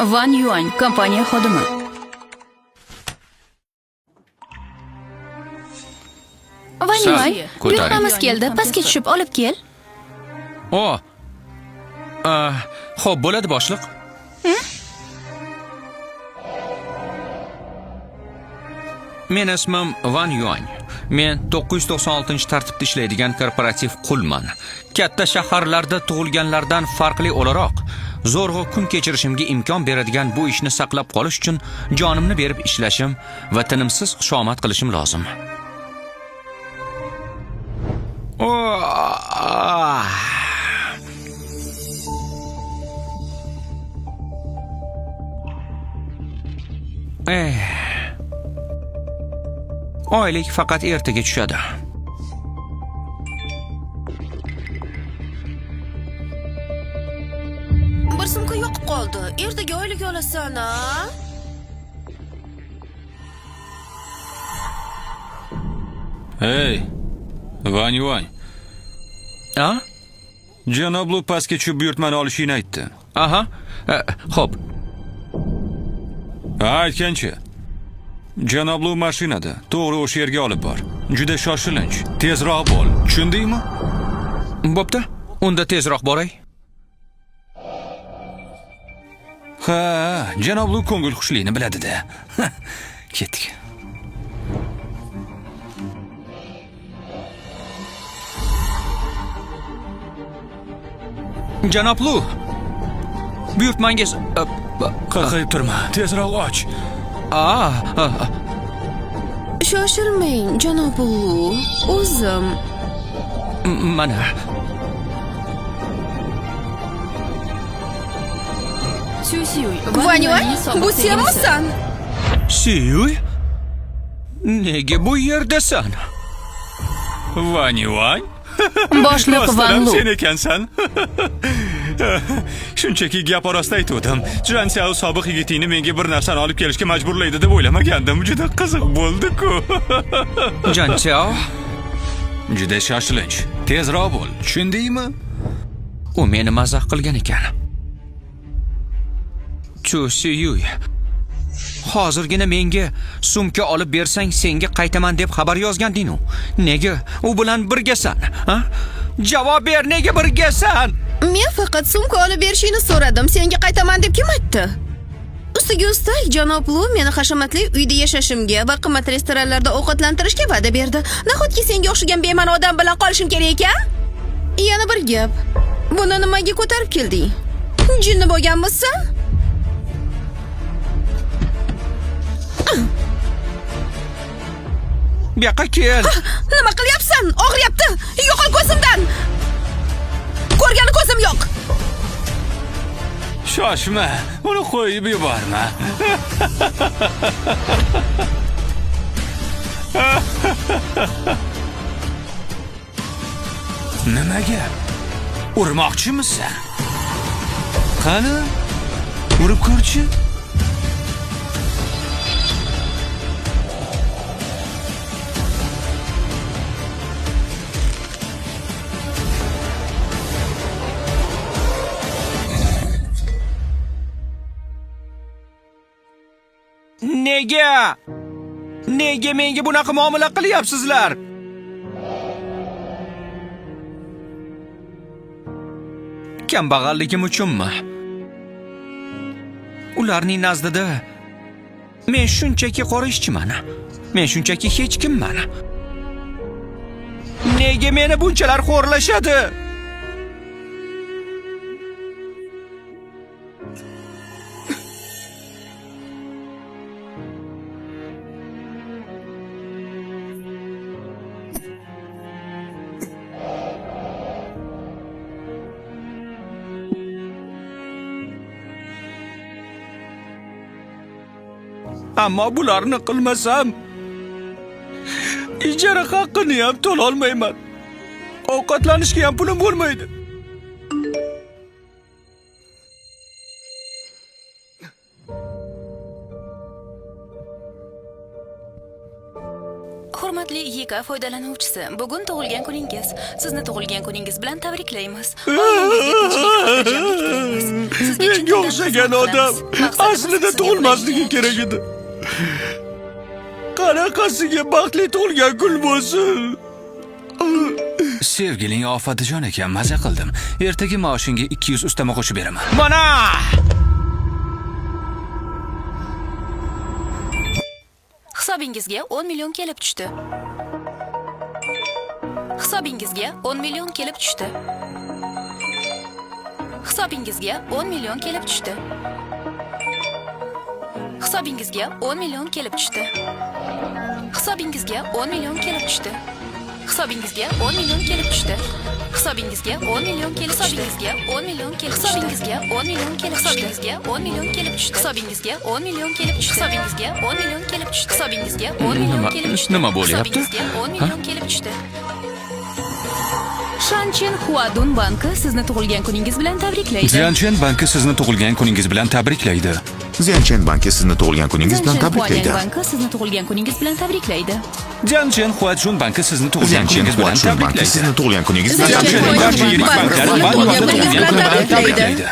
Van Yuan, kompaniya xodimi. Van Sal Yuan, ko'taring. buyurtmamiz keldi. Pastga tushib olib kel. O. Xo'p, bo'ladi boshliq. Meni ismim Van Yuan. Men 996-tartibda ishlaydigan korporativ qulman. Katta shaharlarda tug'ilganlardan farqli o'laroq, zo'rg'a kun kechirishimga imkon beradigan bu ishni saqlab qolish uchun jonimni berib ishlashim va tinimsiz xushomad qilishim lozim. O, ah. Eh. Oylik faqat ertaga tushadi. Bir sumka yo'qib qoldi. Ertaga oylik olasan, a? Ey, Van Yuan, A? janob Lu pastga tushib buyurtmani olishingni aytdi. Aha. Xo'p. Ha, aytgancha. Janob Lu mashinada. To'g'ri o'sha yerga olib bor. Juda shoshilinch. Tezroq bo'l. Tushundingmi? Bo'pti. Unda tezroq boray. Ha, janob Lu ko'ngil xushlikni biladi-da. Ketdik. Janob Lu. Buyurtmangiz Qaqayib turma. Tezroq och. A, a, Shoshilmang, janob Lu. O'zim. Mana. Van Yuan, bu senmisan? Siyuy? Nega bu yerdasan? Van Yuan? Boshliq Van Rostdan Lu. sen ekansan. Shunchaki gap orasida aytuvdim. Jan Xiao sobiq yigitingni menga bir narsani olib kelishga majburlaydi deb o'ylamagandim. Juda qiziq bo'ldi-ku. Jan Xiao, Juda shoshilinch. Tezroq bo'l. Tushundingmi? U meni mazax qilgan ekan. Chu Siyuy. Hozirgina menga sumka olib bersang senga qaytaman deb xabar yozganding-u. Nega u bilan birgasan? Ha? Javob ber, nega birgasan? Men faqat sumka olib berishingni so'radim. Senga qaytaman deb kim aytdi? Ustiga ustak, janob Lu meni hashamatli uyda yashashimga va qimmat restoranlarda ovqatlantirishga va'da berdi. Nahotki senga o'xshagan bema'ni odam bilan qolishim kerak ekan? Yana bir gap. Buni nimaga ko'tarib kelding? Jinni bo'lganmisan? Bu yoqqa kel. Nima qilyapsan? Og'riyapti. Yo'qol ko'zimdan. Ko'rgani ko'zim yo'q. Shoshma, uni qo'yib yuborma. Nimaga? Urmoqchimisan? Qani? Urib ko'rchi. Nega? Nega menga bunaqa muomala qilyapsizlar? Kambag'alligim uchunmi? Ularning nazdida men shunchaki qora ishchiman. Men shunchaki hech kimman. Nega meni bunchalar xo'rlashadi? Ammo bularni qilmasam ijara haqqini ham to'lolmayman. Ovqatlanishga ham pulim bo'lmaydi. Hurmatli YK foydalanuvchisi, bugun tug'ilgan kuningiz. Sizni tug'ilgan kuningiz bilan tabriklaymiz. Oilangizga tinchlik, xotirjamlik tilaymiz. Sizga chin Menga dildan o'xshagan xizmat odam qilamiz. Maqsadimiz aslida sizga tug'ilmasligi qulaylik kerak edi. Qanaqasiga baxtli tug'ilgan kun bo'lsin. Sevgiling ofatijon ekan, maza qildim. Ertaga maoshingga 200 ustama qo'shib beraman. Mana! Hisobingizga 10 million kelib tushdi. Hisobingizga 10 million kelib tushdi. Hisobingizga 10 million kelib tushdi. Hisobingizga 10 million kelib tushdi. Hisobingizga 10 million kelib tushdi. Hisobingizga 10 million kelib tushdi. Hisobingizga 10 million kelib tushdi. Hisobingizga 10 million kelib tushdi. Hisobingizga 10 million kelib tushdi. Hisobingizga 10 million kelib tushdi. Hisobingizga 10 million kelib tushdi. Hisobingizga 10 million kelib tushdi. Hisobingizga 10 million kelib tushdi. Nima bo'lyapti? Hisobingizga 10 million kelib tushdi. Shanchen Huadun banki sizni tug'ilgan kuningiz bilan tabriklaydi. Zianchen banki sizni tug'ilgan kuningiz bilan tabriklaydi. Zianchen banki sizni tug'ilgan kuningiz bilan Zianchen tabriklaydi. Huadun banki sizni tug'ilgan kuningiz bilan tabriklaydi. Zianchen Huachun banki sizni tug'ilgan Zianchen kuningiz bilan Huachun banki tabriklaydi. sizni tug'ilgan kuningiz bilan Zianchen tabriklaydi. Barcha yirik Banki banklar sizni Van tug'ilgan Yuanni kuningiz tug'ilgan bilan kuni bilan tabriklaydi. tabriklaydi.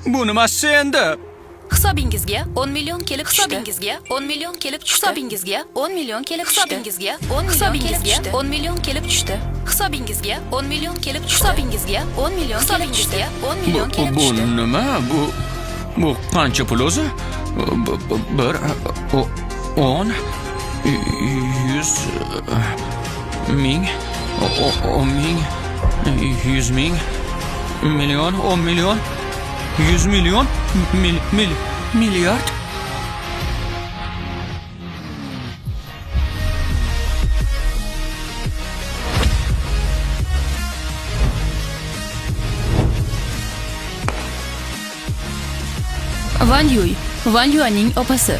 Bu nimasi endi? Hisobingizga 10 million kelib tushdi. Hisobingizga 10 million kelib tushdi. Hisobingizga 10 million kelib tushdi. Hisobingizga 10 million kelib tushdi. 10 million kelib tushdi. Hisobingizga 10 million kelib tushdi. Hisobingizga 10 million kelib tushdi. 10 million kelib Bu tushdi. nima? Bu qancha pul o'zi? Bir, 10, 100 ming, 10 ming, 100 ming, million, 10 million, 100 million, mil, mil, milliard. Van Yuy, Van Yuanning opasi.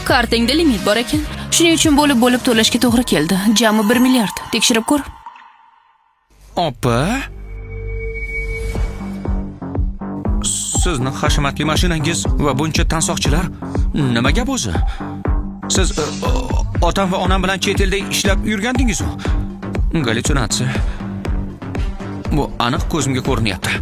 Kartangda limit bor ekan. Shuning uchun bo'lib-bo'lib to'lashga to'g'ri keldi. Jami 1 milliard. Tekshirib ko'r. Opa? Sizni hashamatli mashinangiz va buncha tansoqchilar nima gap o'zi? Siz otam va onam bilan chet elda ishlab yurgandingiz-ku. Gallyutsinatsiya. Bu aniq ko'zimga ko'rinyapti.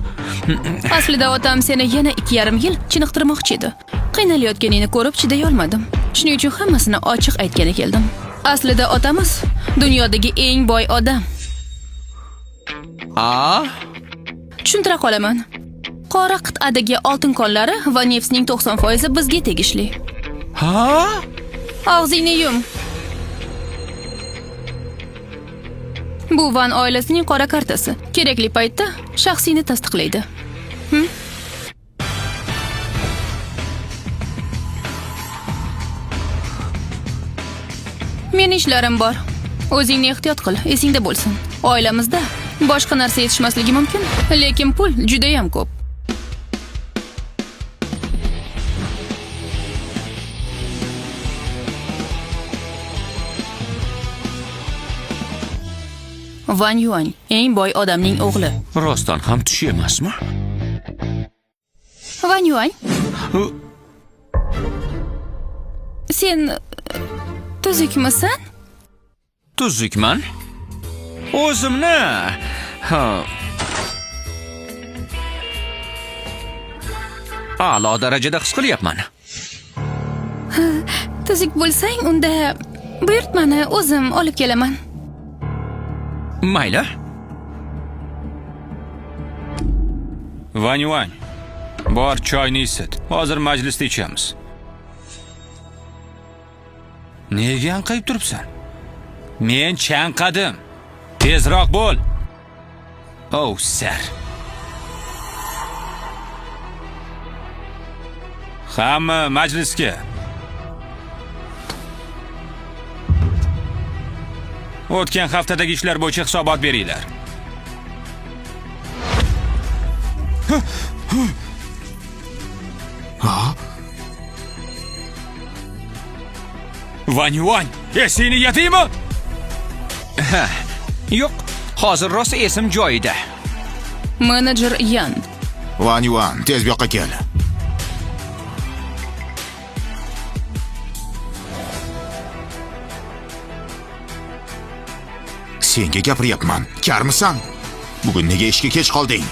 Aslida otam seni yana 2,5 yil chiniqtirmoqchi edi. Qiynalayotganingni ko'rib chiday olmadim. Shuning uchun hammasini ochiq aytgani keldim. Aslida otamiz dunyodagi eng boy odam. A? Tushuntira qolaman. Qora qit'adagi oltin konlari va neftning 90% bizga tegishli. Ha? Og'zingni yum. Bu Van oilasining qora kartasi. Kerakli paytda shaxsiyni tasdiqlaydi. Meni ishlarim bor. O'zingni ehtiyot qil, esingda bo'lsin. Oilamizda boshqa narsa yetishmasligi mumkin, lekin pul juda ham ko'p. Van Yuan, eng boy odamning o'g'li. Rostdan ham tush emasmi? Van Yuan, sen tuzukmisan? Tuzukman. O'zimni. Ha. A'lo darajada his qilyapman. Tuzuk bo'lsang, unda buyurtmani o'zim olib kelaman. Mayli. Van Yuan, bor choyni isit. Hozir majlisda ichamiz. Nega anqayib turibsan? Men chanqadim. Tezroq bo'l. Oh, sir. Hamma majlisga. O'tgan haftadagi ishlar bo'yicha hisobot beringlar. Ha? Van Yuan, esingni yetaymi? Yo'q, Hozir rosa esim joyida. Menejer Yan. Van Yuan, tez bu yoqqa kel. Senga gapiryapman. Karmisan? Bugun nega ishga kech qolding?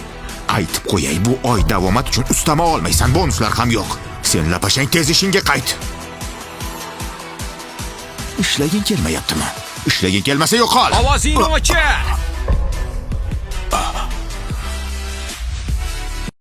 Aytib qo'yay, bu oy davomat uchun ustama olmaysan, bonuslar ham yo'q. Sen lapashang tez ishingga qayt. Ishlaging kelmayaptimi? Ishlaging kelmasa yo'qol. Ovozingni o'chir!